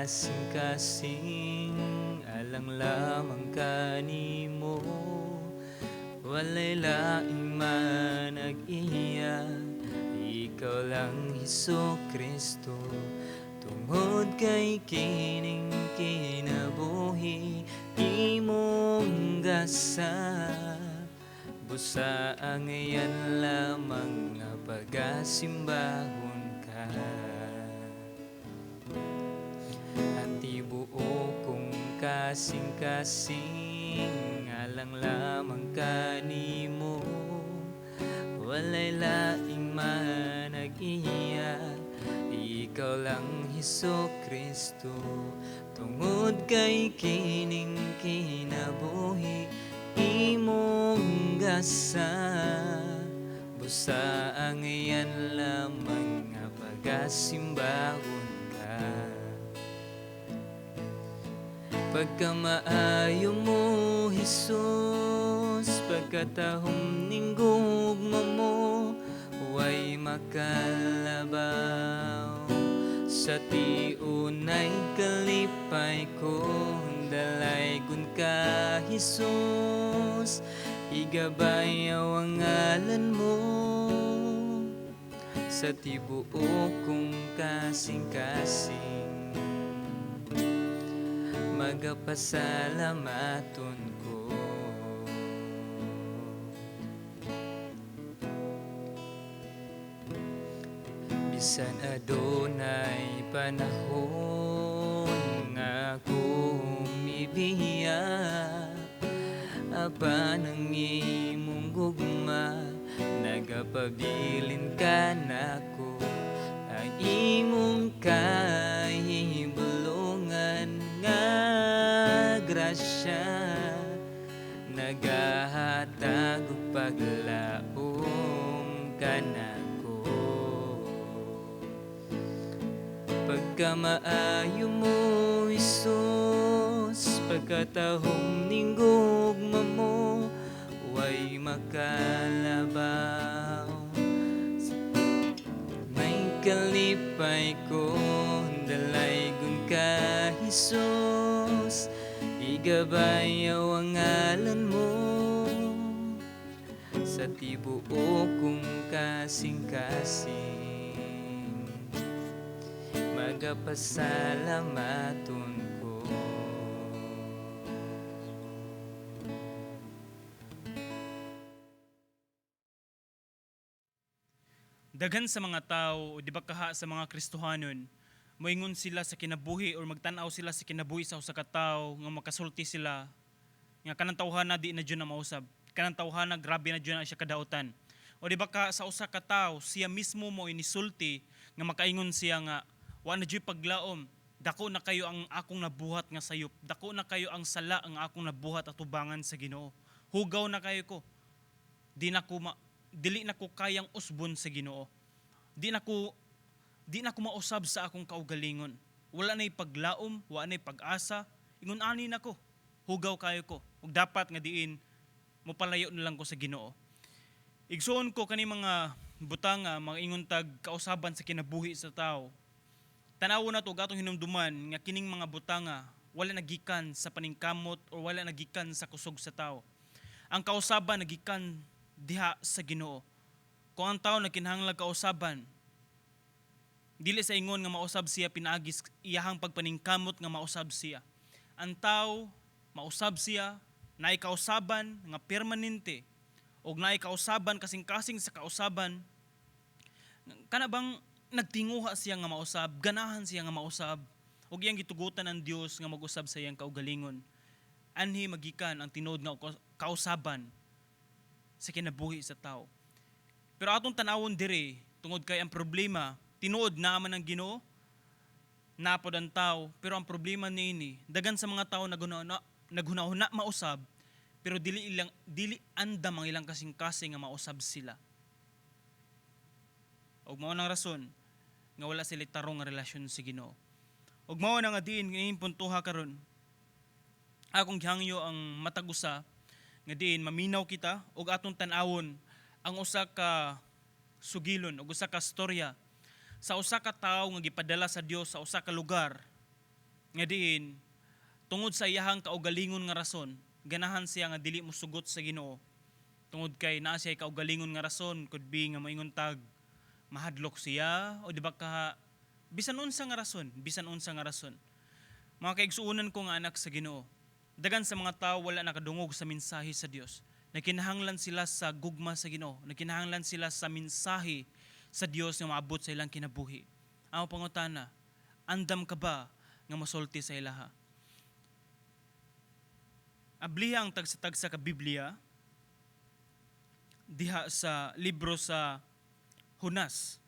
Kasing-kasing alang lamang kanimo. Walay laing man nag-iya, ikaw lang, Hesu Kristo. Tungod kay kining kinabuhi imong gasa, busa ang yan lamang nga pagasimbahon ka. Ang tibuok kong kasing-kasing alang lamang kanimo. Walay laing man nag-iya, ikaw lang, Hesu Kristo. Tungod kay kining kinabuhi imong gasa, busa ang iyan lamang nga pagasimbahon ka. Pagkamaayo mo, Hesus, pagkatahom ning gugma mo, way makalabaw. Sa tiunay kalipay ko, dalaygon ka, Hesus, igabayaw ang ngalan mo. Sa tibuok kong kasing-kasing, magapasalamaton ko. Bisan adunay panahon nga ako mibiya, apan ang imong gugma nagapabilin ka nako. Ang imong kahibulongan nga grasya nagahatag og paglaom kanako. Pagkamaayo mo, Hesus, pagkatahom ning gugma mo, way makalabaw. May kalipay ko, dalaygon ka, Hesus, igabayaw ang ngalan mo. Sa tibuok kong kasing-kasing, magapasalamaton ko. Daghan sa mga tao o di ba kaha sa mga Kristohanon, moingon sila sa kinabuhi or magtan-aw sila sa kinabuhi sa usa ka tawo nga makasulti sila nga kanang tawhana di na jud na mausab. Kanang tawhana grabe na jud na siya kadautan. O di ba ka sa usa ka tawo siya mismo mo inisulti nga makaingon siya nga wa na jud paglaom, dako na kayo ang akong nabuhat nga sayop, dako na kayo ang sala ang akong nabuhat atubangan sa Ginoo. Hugaw na kayo ko. Di na ko dili na ko kayang usbon sa Ginoo. Di na ko mausab sa akong kaugalingon. Wala na'y paglaom, wala na'y pag-asa. Ingon ani nako. Hugaw kayo ko. Ug dapat nga diin mopalayo na lang ko sa Ginoo. Igsuon ko kani mga butanga, mga ingon tag kausaban sa kinabuhi sa tao. Tan-awon nato ug atong hinumduman nga kining mga butanga wala nagikan sa paningkamot o wala nagikan sa kusog sa tao. Ang kausaban nagikan diha sa Ginoo. Kung ang tao nagkinahanglag kausaban, dili sa ingon nga mausab siya pinaagi iyahang pagpaningkamot nga mausab siya. Ang tao mausab siya naay kausaban nga permanente og naay kausaban kasing-kasing sa kausaban kana bang nagtinguha siya nga mausab, ganahan siya nga mausab ug iyang gitugutan ang Dios nga mag-usab sa iyang kaugalingon. Anhi magikan ang tinuod nga kausaban sa kinabuhi sa tao. Pero atong tanawon diri tungod kay ang problema tinuod naa man ang Ginoo, napod ang tao, pero ang problema niini dagan sa mga tao naghuna-huna mausab pero dili andam ang ilang kasing-kasing nga mausab sila. Ug mao nang rason nga wala sila tarong nga relasyon sa Ginoo. Ug mao na nga diin ngayong puntuha karon. Akong gihangyo ang matag usa nga diin maminaw kita ug atong tan-awon ang usa ka sugilon ug usa ka storya sa usa ka tawo nga gipadala sa Dios sa usa ka lugar. Nga diin tungod sa iyahang kaugalingon nga rason, ganahan siya nga dili mosugot sa Ginoo. Tungod kay naa siya kaugalingon nga rason, could be nga moingon tag mahadlok siya o di ba ka bisan unsa nga rason, bisan unsa nga rason. Mga kaigsuonan ko nga anak sa Ginoo, dagan sa mga tao wala nakadungog sa mensahe sa Dios. Nagkinahanglan sila sa gugma sa Ginoo, nagkinahanglan sila sa mensahe sa Dios nga maabot sa ilang kinabuhi. Ang pangutana, andam ka ba nga mosulti sa ilaha? Abliha ang tagsa-tagsa ka Biblia diha sa libro sa Jonas,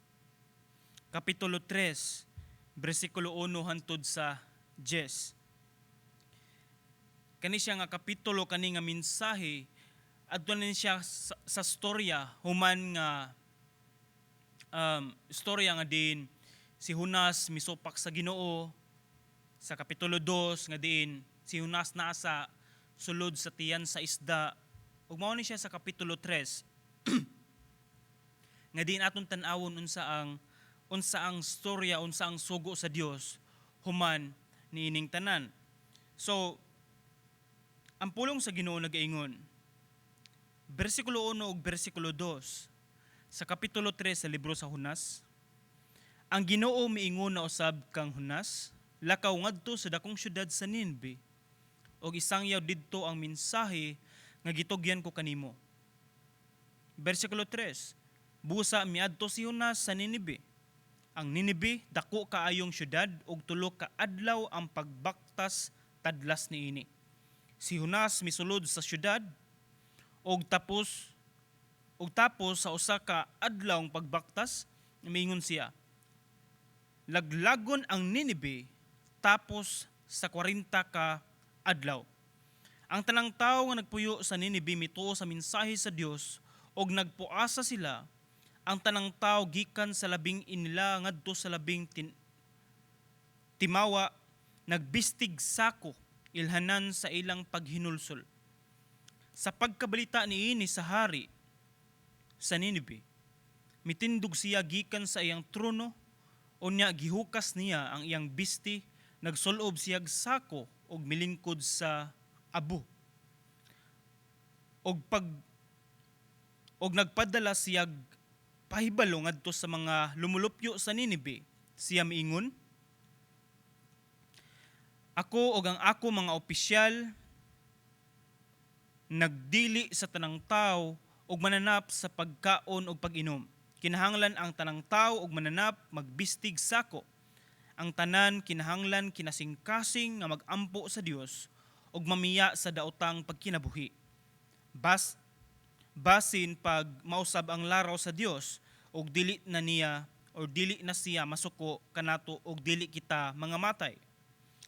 Kapitulo 3, bersikulo 1 hantod sa 10. Kani siya nga kapitulo, kani nga mensahe, adto ni siya sa storya human nga storya nga din si Jonas misupak sa Ginoo sa kapitulo 2, nga diin si Jonas naa sa sulod sa tiyan sa isda, ug mao ni siya sa kapitulo 3 nga diin atong tan-awon unsa ang storya, unsa ang sugo sa Dios human niining tanan. So ang pulong sa Ginoo nagaingon, bersikulo 1 ug bersikulo 2 sa kapitulo 3 sa libro sa Jonas: "Ang Ginoo miingon na usab kang Jonas, lakaw ngadto sa dakong syudad sa Nineve ug isangyaw didto ang mensahe nga gitugyan ko kanimo." Bersikulo 3: "Busa miadto si Jonas sa Nineve. Ang Nineve dako kaayong syudad ug 3 ka adlaw ang pagbaktas tadlas niini. Si Jonas misulod sa syudad ug tapos sa 1 ka adlaw ang pagbaktas, miingon siya, 'Laglagon ang Nineve tapos sa 40 ka adlaw.' Ang tanang tawo nga nagpuyo sa Nineve mituo sa mensahe sa Dios ug nagpuasa sila. Ang tanang tawo gikan sa labing inila ngadto sa labing timawa nagbistig sako ilhanan sa ilang paghinulsol. Sa pagkabalita niini sa hari sa Nineve, mitindog siya gikan sa iyang trono, unya gihukas niya ang iyang bisti, nagsulob siyag sako ug milingkod sa abo. Ug nagpadala siyag pahibalo ngadto sa mga lumulupyo sa Nineve. Siya miingon, 'Ako ug ang ako mga opisyal nagdili sa tanang tawo ug mananap sa pagkaon ug pag-inom. Kinahanglan ang tanang tawo ug mananap magbistig sako. Ang tanan kinahanglan kinasingkasing nga magampo sa Dios ug mamiya sa daotang pagkinabuhi. Basin pag mausab ang laraw sa Dios ug dili na niya or dili na siya masuko kanato ug dili kita mga matay.'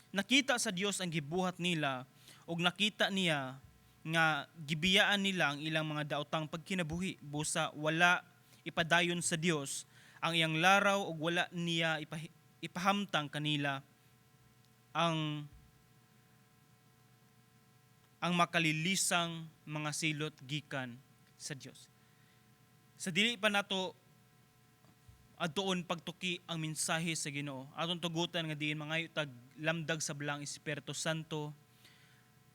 Nakita sa Dios ang gibuhat nila ug nakita niya nga gibiyaan nila ang ilang mga daotang pagkinabuhi. Busa wala ipadayon sa Dios ang iyang laraw ug wala niya ipahamtang kanila ang makalilisang mga silot gikan sa Dios." Sa dili pa nato adtuon pagtuki ang mensahe sa Ginoo, atong tugutan nga diin mangayo tag lamdag sa Balaang Espiritu Santo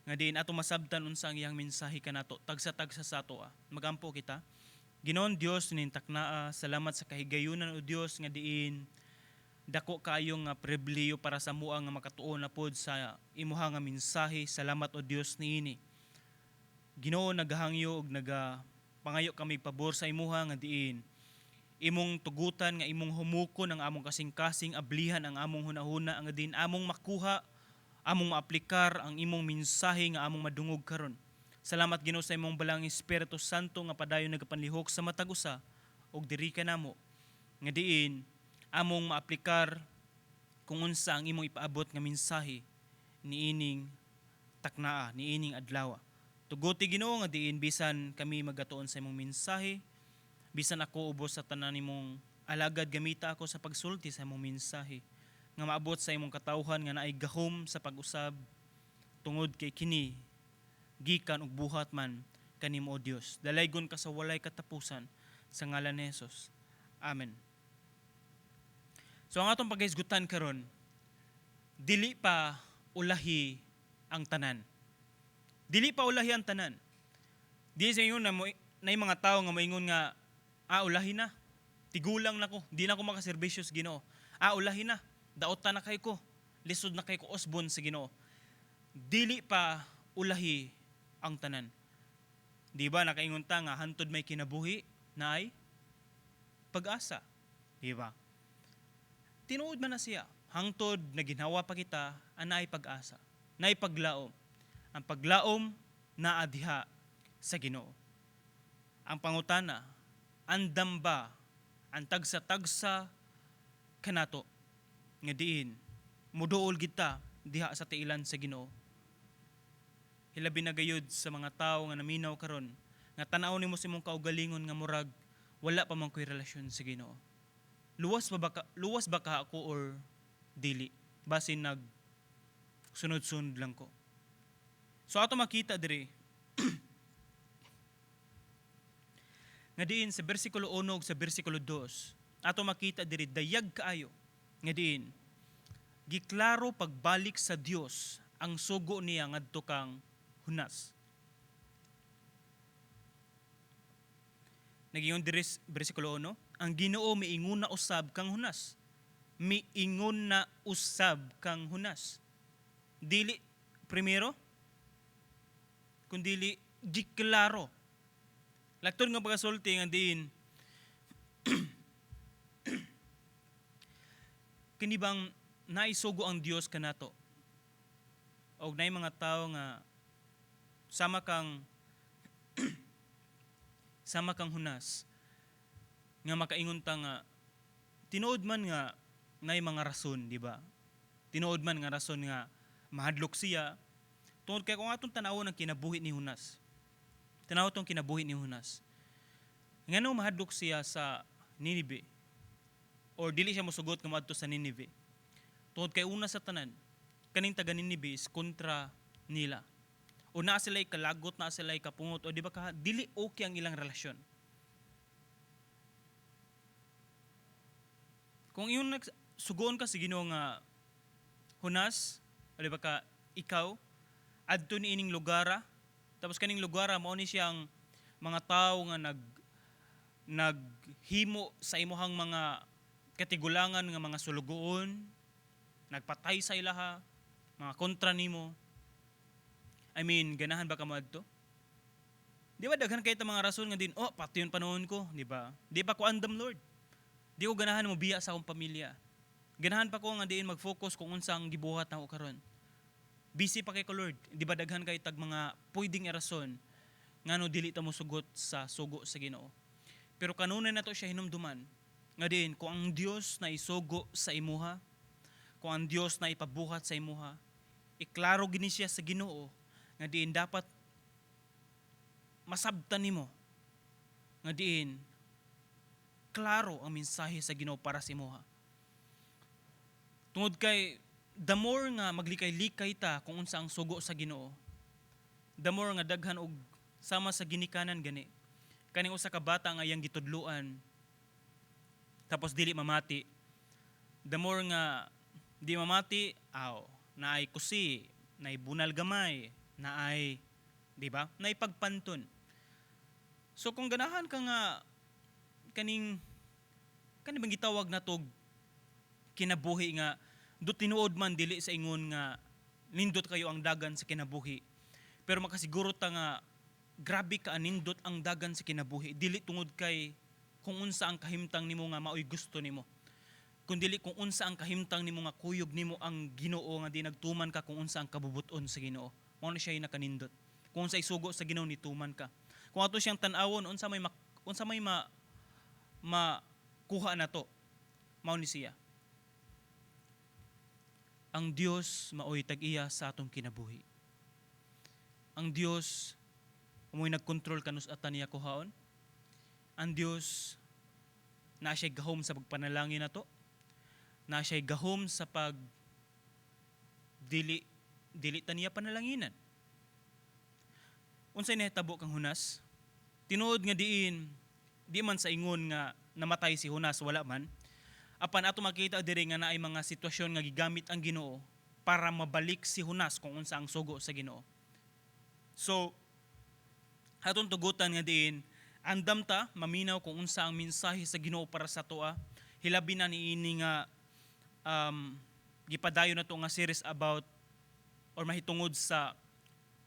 nga diin ato masabtan unsa ang iyang mensahe kanato tagsa-tagsa sa ato. Magampo kita. Ginoon Dios ning taknaa, salamat sa kahigayunan, o Dios, nga diin dako kaayo nga pribilehiyo para sa amua nga makatuon na pod sa imuha nga mensahe. Salamat, o Dios, niini. Ginoo, nagahangyo ug naga pangayo kami pabor sa imuha nga diin imong tugutan nga imong humukon ang among kasing-kasing, ablihan ang among hunahuna nga diin among makuha, among maaplikar ang imong mensahe nga among madungog karon. Salamat, Ginoo, sa imong Balaang Espiritu Santo nga padayon nagapanlihok sa matag usa ug diri ka namo nga diin among maaplikar kung unsa ang imong ipaabot nga mensahe niining taknaa, niining adlaw. Tuguti, Ginoo, nga diin bisan kami magatuon sa imong mensahe, bisan ako ubos sa tanan nimong alagad, gamita ako sa pagsulti sa imong mensahe nga maabot sa imong katawhan nga naay gahom sa pag-usab tungod kay kini gikan ug buhat man kanimo, O Dios. Dalaygon ka sa walay katapusan sa ngalan ni Jesus. Amen. So ang atong paghisgutan karon, Dili pa ulahi ang tanan. Dili pa ulahi ang tanan. Di sa ingon na mo na mga tao nga moingon nga, "Ah, ulahi na. Tigulang na ko, di na ko makaserbisyo sa Ginoo. Ah, ulahi na. Daota na kay ko. Lisod na kay ko usbon sa Ginoo." Dili pa ulahi ang tanan. Di ba nakaingon ta nga hantod may kinabuhi naay pag-asa? Di ba? Tinuod man na siya. Hangtod na ginhawa pa kita, anaay pag-asa. Naay paglaom. Ang paglaom naa diha sa Ginoo. Ang pangutana, andam ba ang tagsa-tagsa kanato nga diin muduol kita diha sa tiilan sa Ginoo? Hilabi na gayud sa mga tawo nga naminaw karon nga tan-aw nimo sa imong kaugalingon nga murag wala pa man ko'y relasyon sa Ginoo. Luwas ba ka ako or dili? Basin nag sunod-sunod lang ko. So ato makita diri nga diin sa bersikulo 1 ug sa bersikulo 2, ato makita diri dayag kaayo nga diin giklaro pagbalik sa Dios ang sugo niya ngadto kang Jonas. Nagingon diri bersikulo 1, ang Ginoo miingon na usab kang Jonas. Miingon na usab kang Jonas. Dili primero, kundili giklaro. Laktod nga pagasulti nga diin kini bang naisugo ang Dios kanato og naay mga tawo nga sama kang Jonas nga makaingon ta nga tinuod man nga naay mga rason, di ba? Tinuod man nga rason nga mahadlok siya tungod kay kung atong tan-awon ang kinabuhi ni Jonas. Tanaw tong kinabuhi ni Jonas. Ngano mahadlok siya sa Ninive? Or dili siya mosugot nga moadto sa Ninive? Tungod kay una sa tanan, kaning taga Ninive is kontra nila. O naa sila'y kalagot, naa sila'y kapungot, o di ba ka, dili okay ang ilang relasyon. Kung iyon sugoon ka sa Ginoo nga Jonas, o di ba ka, ikaw, adto ni ining lugara, tapos kaning lugara mao ni siyang mga tawo nga naghimo sa imuhang mga katigulangan nga mga sulugoon, nagpatay sa ilaha, mga kontra nimo. I mean, ganahan ba ka moadto? Di ba daghan kay ta mga rason nga din, "Oh, pati yun panahon ko," di ba? "Di pa ko andam, Lord. Di ko ganahan mo biya sa akong pamilya. Ganahan pa ko nga diin mag-focus kung unsa ang gibuhat nako karon. Busy pa kay ko, Lord." Di ba daghan kay tag mga pwedeng rason ngano dili ta mosugot sa sugo sa Ginoo? Pero kanunay nato siya hinumduman nga diin kung ang Dios na isugo sa imuha, kung ang Dios na ipabuhat sa imuha, iklaro gini siya sa Ginoo nga diin dapat masabtan nimo nga diin klaro ang mensahe sa Ginoo para sa imuha. Tungod kay the more nga maglikay-likay ta kung unsa ang sugo sa Ginoo, the more nga daghan og sama sa ginikanan gani. Kaning usa ka bata nga iyang gitudluan tapos dili mamati. The more nga di mamati, aw, naay kusi, naay bunal gamay, naay, di ba? Naay pagpanton. So kung ganahan ka nga kaning kani bang gitawag na tog kinabuhi nga do tinuod man dili sa ingon nga nindot kayo ang dagan sa kinabuhi, pero makasiguro ta nga grabe ka anindot ang dagan sa kinabuhi, dili tungod kay kung unsa ang kahimtang nimo nga maoy gusto nimo, kun dili kung unsa ang kahimtang nimo nga kuyog nimo ang Ginoo, nga di nagtuman ka kung unsa ang kabubut-on sa Ginoo. Mao na siya nakanindot kung unsa isugo sa Ginoo, nituman ka. Kung ato siyang tan-awon, unsa may makuha na to, mao ni siya: ang Dios maoy tag-iya sa atong kinabuhi. Ang Dios maoy nagkontrol kanus ata niya kuhaon. Ang Dios na siya'y gahom sa pagpanalangin nato. Na siya'y gahom sa pag dili dili ta niya panalanginan. Unsay nahitabo kang Jonas? Tinuod nga diin di man sa ingon nga namatay si Jonas, wala man. Apan ato makita diri nga naay mga sitwasyon nga gigamit ang Ginoo. para mabalik si Jonas kung unsa ang sugo sa Ginoo. So, atong tugutan nga diin andam ta maminaw kung unsa ang mensahe sa Ginoo para sa atoa, hilabi na niini nga gipadayon nato nga series about or mahitungod sa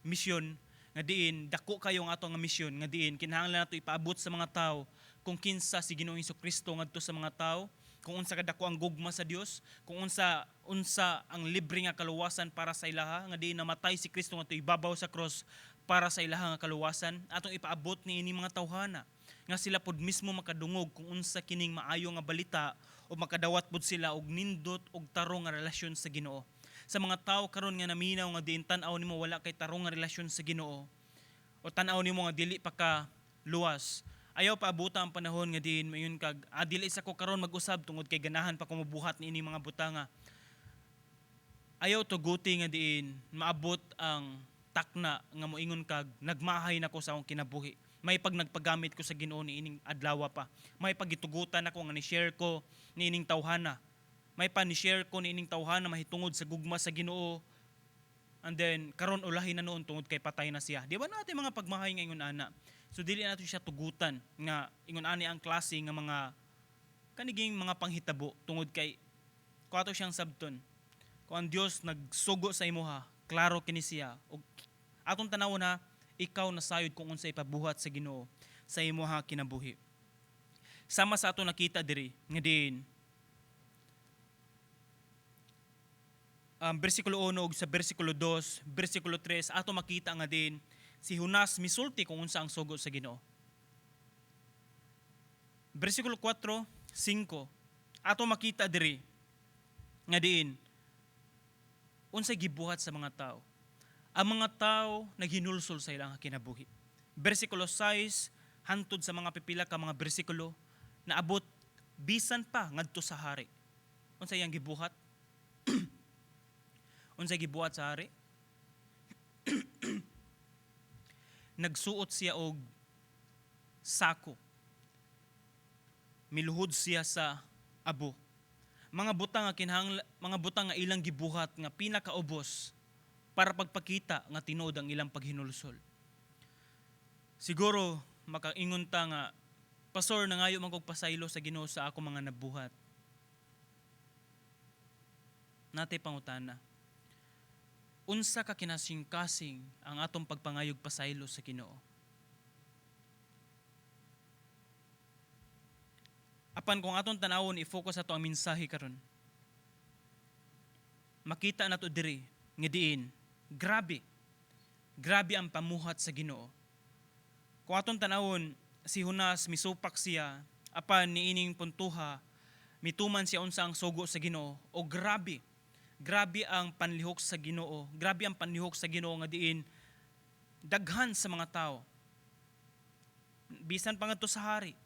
mission, nga diin dako kayo ang ato nga misyon, nga diin kinahanglan nato ipaabot sa mga tao kung kinsa si Ginoong Kristo ngadto sa mga tao, kung unsa kadako ang gugma sa Dios, kung unsa unsa ang libre nga kaluwasan para sa ilaha, nga diin namatay si Kristo ngadto ibabaw sa cross para sa ilaha nga kaluwasan. Atong ipaabot niini mga tawhana nga sila pod mismo makadungog kung unsa kining maayo nga balita o makadawat pod sila og nindot og tarong nga relasyon sa Ginoo. Sa mga tao karon nga naminaw nga diin tan-aw nimo wala kay tarong nga relasyon sa Ginoo o tan-aw nimo nga dili pa ka luwas, ayaw paabuta ang panahon nga diin mayon kag, "Ah, dili sa ko karon mag-usab tungod kay ganahan pa ko mobuhat niini mga butanga." Ayaw tuguti nga diin maabot ang takna nga moingon kag, "Nagmahay na ko sa akong kinabuhi. May pag nagpagamit ko sa Ginoo niining adlaw pa. May pagitugutan ako nga ni-share ko niining tawhana. May pa ni-share ko niining tawhana mahitungod sa gugma sa Ginoo. And then karon ulahin na noon tungod kay patay na siya." Di ba natin mga pagmahay nga ingon ana? So dili nato siya tugutan nga ingon ani ang klase nga mga kaniging mga panghitabo, tungod kay kung ato siyang sabton, kung ang Dios nagsugo sa imuha, klaro kini siya. Ug atong tanawon ha, ikaw na sayod kung unsa ipabuhat sa Ginoo sa imuha kinabuhi. Sama sa ato nakita diri nga diin bersikulo 1 ug sa bersikulo 2, bersikulo 3, ato makita nga din si Jonas misulti kung unsa ang sugo sa Ginoo. Bersikulo 4, 5, ato makita diri nga diin unsay gibuhat sa mga tao. Ang mga tao naghinulsol sa ilang kinabuhi. Bersikulo 6 hantod sa mga pipila ka mga bersikulo, naabot bisan pa ngadto sa hari. Unsa iyang gibuhat? Unsay gibuhat sa hari? Nagsuot siya og sako. Miluhod siya sa abo. Mga butang nga ilang gibuhat nga pinakaubos para pagpakita nga tinuod ang ilang paghinulsol. Siguro makaingon ta nga, "Pastor, nangayo man kog pasaylo sa Ginoo sa ako mga nabuhat." Natay pangutana. Unsa ka kinasing-kasing ang atong pagpangayog pasaylo sa Ginoo? Apan kung atong tanawon, i-focus ato ang mensahe karon. Makita nato diri nga diin grabe. Grabe ang pamuhat sa Ginoo. Kung atong tanawon, si Jonas misupak siya apan niining puntuha mituman siya unsa ang sugo sa Ginoo o grabe. Grabe ang panlihok sa Ginoo. Grabe ang panlihok sa Ginoo nga diin daghan sa mga tao. Bisan pa ngadto sa hari.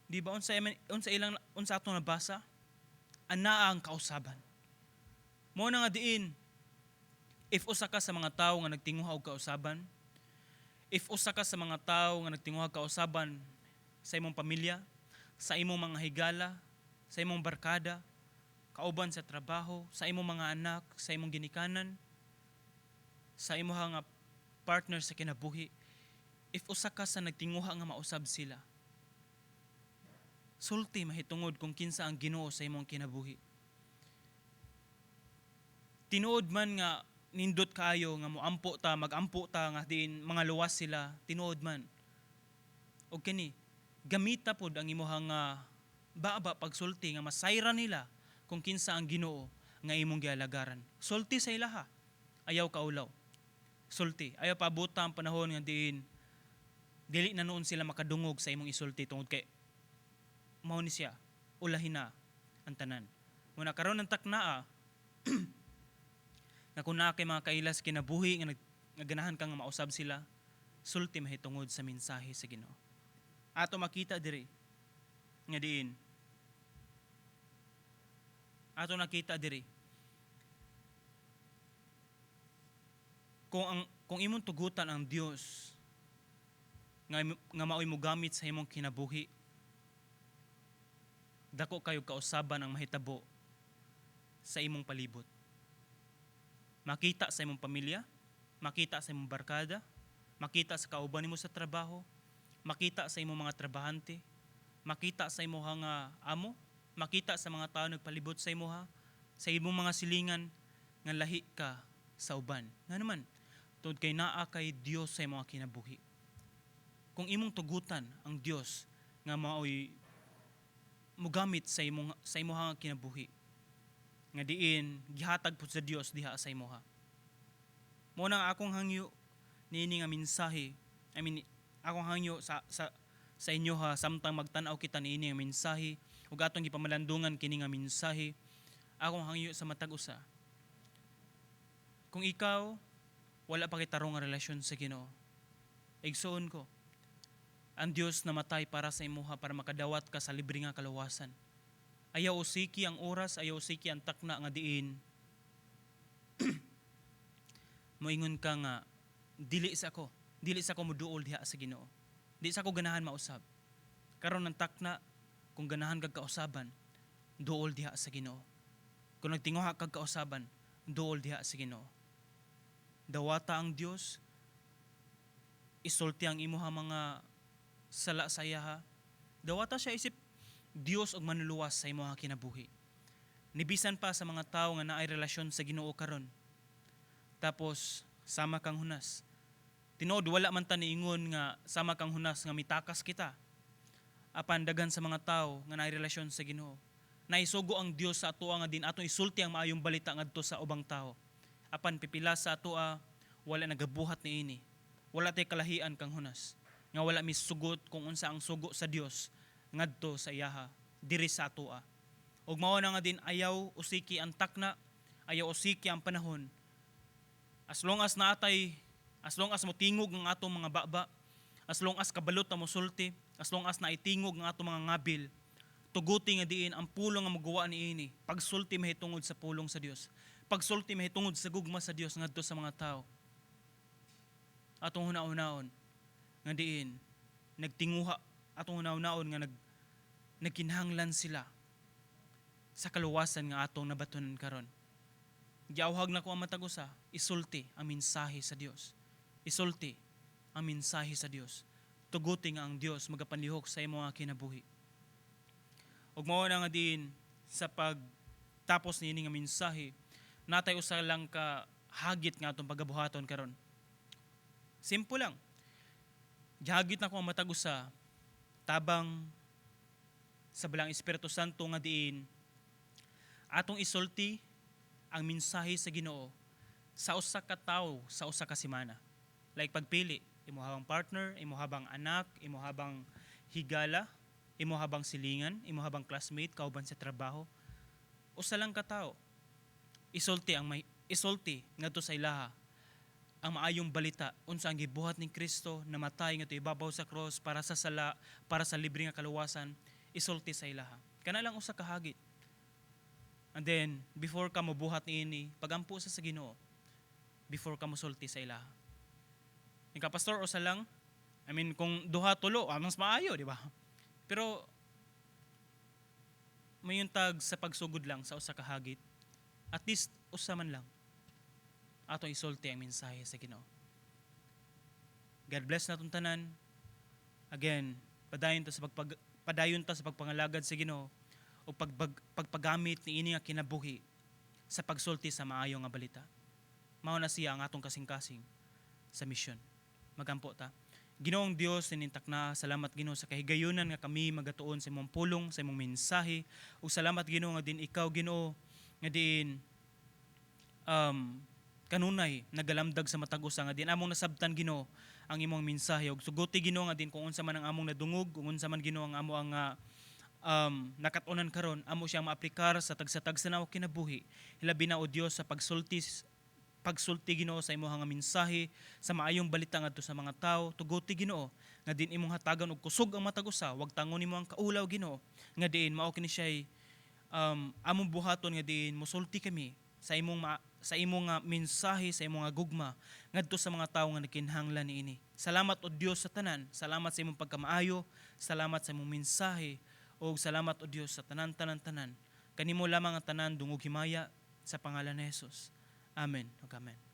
Di ba unsa unsa ilang unsa atong nabasa? Anaa ang kausaban. Mao na nga diin, if usa ka sa mga tawo nga nagtinguha og kausaban, if usa ka sa mga tawo nga nagtinguha og kausaban sa imong pamilya, sa imong mga higala, sa imong barkada, kauban sa trabaho, sa imong mga anak, sa imong ginikanan, sa imong nga partner sa kinabuhi, if usa ka sa nagtinguha nga mausab sila, sulti mahitungod kung kinsa ang Ginoo sa imong kinabuhi. Tinuod man nga nindot kaayo nga moampo ta, magampo ta nga diin mga luwas sila, tinuod man. Og kini, gamita pod ang imuhang nga baba pagsulti nga masayra nila kung kinsa ang Ginoo nga imong gialagaran. Sulti sa ilaha, ayaw kaulaw. Sulti, ayaw paabota ang panahon nga diin dili na noon sila makadungog sa imong isulti tungod kay mao ni siya, ulahin na ang tanan. Muna karon ang taknaa nga kung naa kay mga kailas kinabuhi nga, nga ganahan ka nga mausab sila, sulti mahitungod sa mensahe sa Ginoo. Ato makita diri nga diin ato nakita diri kung imong tugutan ang Dios nga maoy mogamit sa imong kinabuhi, dako kayo kausaban ang mahitabo sa imong palibot. Makita sa imong pamilya, makita sa imong barkada, makita sa kauban nimo sa trabaho, makita sa imong mga trabahante, makita sa imong nga amo, makita sa mga tao nagpalibot sa imuha, sa imong mga silingan nga lahi ka sa uban. Nga naman, tungod kay naa kay Dios sa imong kinabuhi. Kung imong tugutan ang Dios nga maoy mugamit sa imong kinabuhi, nga diin gihatag pud sa Dios diha sa imuha. Mao na akong hangyo niini nga mensahe. I mean, akong hangyo sa inyo ha, samtang magtan-aw kita niini nga mensahe ug atong gipamalandungan kini nga mensahe, akong hangyo sa matag usa. Kung ikaw wala pa kay tarong nga relasyon sa Ginoo, igsuon ko, ang Dios namatay para sa imuha para makadawat ka sa libre nga kaluwasan. Ayaw usiki ang oras, ayaw usiki ang takna nga diin moingon ka nga dili sa ko moduol diha sa Ginoo. Di sa ko ganahan mausab. Karon ang takna, kung ganahan kag kausaban, duol diha sa Ginoo. Kung nagtinguha kag kausaban, duol diha sa Ginoo. Dawata ang Dios, isulti ang imuha mga sala sa iyaha. Dawata siya isip Dios og manluluwas sa imuha kinabuhi. Nibisan pa sa mga tao nga naay relasyon sa Ginoo karon. Tapos sama kang Jonas. Tinuod, wala man ta niingon nga sama kang Jonas nga mitakas kita. Apan daghan sa mga tao nga naay relasyon sa Ginoo, naisugo ang Dios sa atoa nga din atong isulti ang maayong balita ngadto sa ubang tao. Apan pipila sa atoa wala nagabuhat niini. Wala tay kalahian kang Jonas nga wala misugot kung unsa ang sugo sa Dios ngadto sa iyaha diri sa atoa. Ug mao na nga din ayaw usiki ang takna, ayaw usiki ang panahon. As long as naatay, as long as motingog ang atong mga baba, as long as kabalo ta mosulti, as long as naitingog ang atong mga ngabil, tuguti nga diin ang pulong nga moguwa niini, pagsulti mahitungod sa pulong sa Dios. Pagsulti mahitungod sa gugma sa Dios ngadto sa mga tao. Atong huna-hunaon nga diin nagtinguha, atong huna-hunaon nga nagkinahanglan sila sa kaluwasan nga atong nabatunan karon. Giawhag na ko ang matag usa, isulti ang mensahe sa Dios. Isulti ang mensahe sa Dios. Tuguti nga ang Dios magapanlihok sa imong mga kinabuhi. Ug mao na nga din sa pagtapos niini nga mensahe, natay usa lang ka hagit nga atong pagabuhaton karon. Simple lang. Gihagit na ko ang matag usa, tabang sa Balaang Espiritu Santo nga diin atong isulti ang mensahe sa Ginoo sa usa ka tawo sa usa ka semana. Like pagpili, imo habang partner, imo habang anak, imo habang higala, imo habang silingan, imo habang classmate, kauban sa trabaho. Usa lang ka tawo. Isulti ngadto sa ilaha ang maayong balita unsa ang gibuhat ni Kristo, namatay ngadto ibabaw sa cross para sa sala, para sa libre nga kaluwasan. Isulti sa ilaha. Kana lang usa ka hagit. And then before ka mobuhat niini, pagampo sa Ginoo before ka mosulti sa ilaha. Ika, "Pastor, usa lang." I mean, kung duha, tulo, mas maayo, di ba? Pero may tag sa pagsugod lang sa usa ka hagit, at least usa man lang atong isulti ang mensahe sa Ginoo. God bless natong tanan. Again, padayon ta sa pagpangalagad sa Ginoo o pagpagamit niini nga kinabuhi sa pagsulti sa maayo nga balita. Mao na siya ang atong kasing-kasing sa misyon. Magampo ta. Ginoong Dios, sinintak na, salamat, Ginoo, sa kahigayunan nga kami magatuon sa imong pulong, sa imong mensahe. Ug salamat, Ginoo, nga din ikaw, Ginoo, nga din kanunay nagalamdag sa matag usa nga din among nasabtan, Ginoo, ang imong mensahe. Ug suguti, Ginoo, nga din kung unsa man ang among nadungog, kung unsa man, Ginoo, ang amo ang nakat-onan karon, amo siyang maaplikar sa tagsa-tagsa na kinabuhi, hilabi na, o Dios, sa pagsulti pagsulti, Ginoo, sa imong nga mensahe sa maayong balita ngadto sa mga tawo. Tuguti, Ginoo, nga din imong hatagan og kusog ang matag usa. Wag tangon nimo ang kaulaw, Ginoo, nga diin mao kini siya'y among buhaton nga diin mosulti kami sa imong nga mensahe, sa imong nga gugma ngadto sa mga tawo nga nagkinahanglan niini. Salamat, o Dios, sa tanan. Salamat sa imong pagkamaayo, salamat sa imong mensahe, ug salamat, o Dios, sa tanan, tanan, tanan. Kanimo lamang ang tanan dungog, himaya sa pangalan ni Jesus. Amen ug amen.